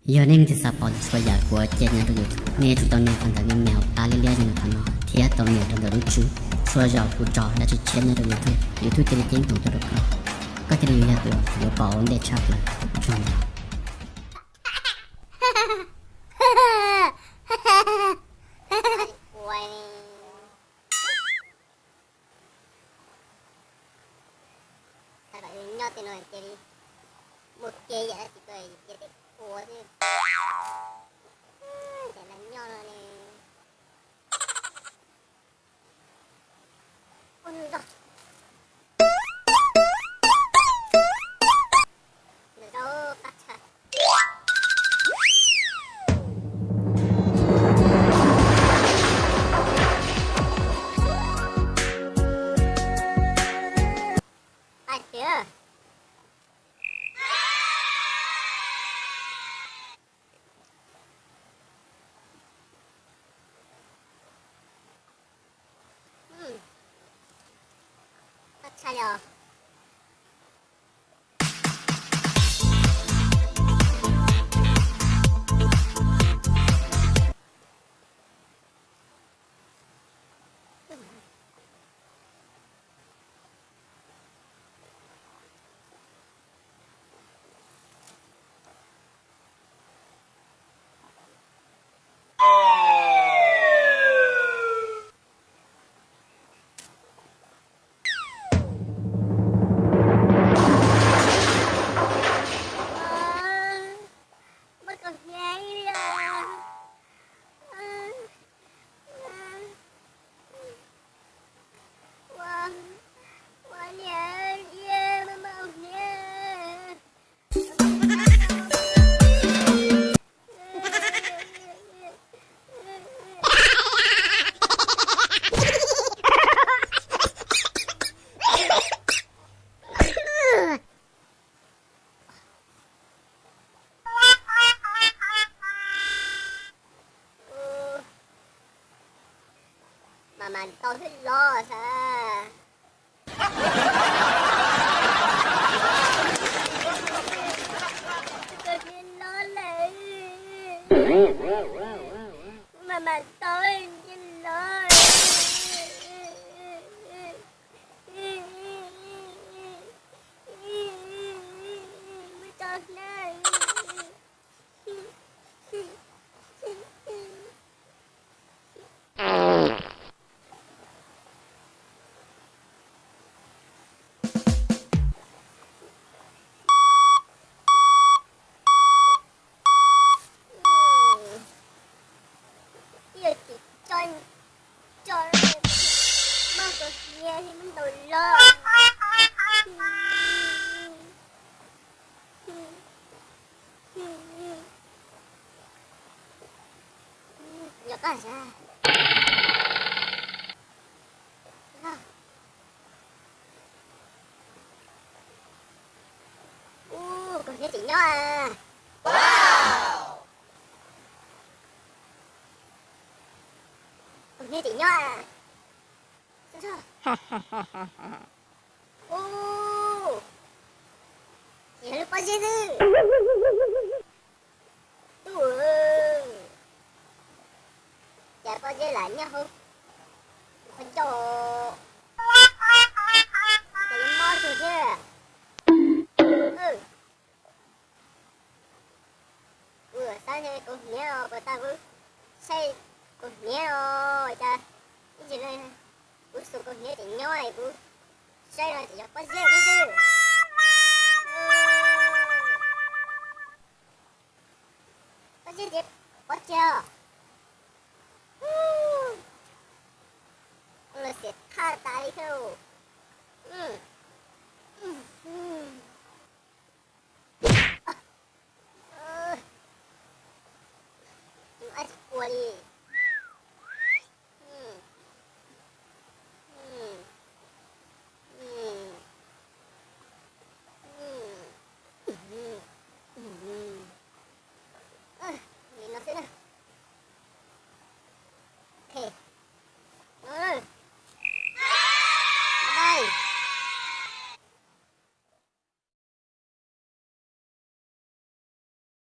Yog nej leej twg xav pom txhua yam kuv ua ke nyob rau YouTube, nej yuav tsum tau nias qhov ntawm me me hauv qab liab liab zoo li qhov no, thiab tau nias rau ntawm lub tswb. Txhua zaus kuv tso dab tsi tshiab nyob rau YouTube, YouTube thiaj li ceeb toom tuaj rau koj, koj thiaj li yuav yog tus yuav pom ua ntej tshaj plaws. Tsaug ntau. Xav kom nyob tej no cia li muaj kiag yam dab tsi tuaj cia tej ua xwb. Ces lawv nyob no ne. Ua nrog. Nws rau qab tshaj. Ai tiag. Qab tshaj li os. Mas mas tau hwj los xav. Kawg niag no lawm. Mas mas tau niag no. Muab tso na. Tij tsis tso, tso, muab kuv hnia thiab muab ntaus los. Yog koj sas. Ub, kuv hnia tseem nyob. Kuv hnia tseem nyob. Ub, tsis yog lub pob zeb xwb. Tub, cas pob zeb lam nyob hauv qhov ncauj, cas yuav mob tug thiab. Kuv xav tias kuv hniav os, puas tas kuv saib kuv hniav os, cas ib ntsis no kuv xum kuv hniav tseem nyob es kuv saib no tseem yog pob zeb xwb. Pob zeb tias pov tseg os. Xiam thaj tas li thiab. Ab tsis ua li.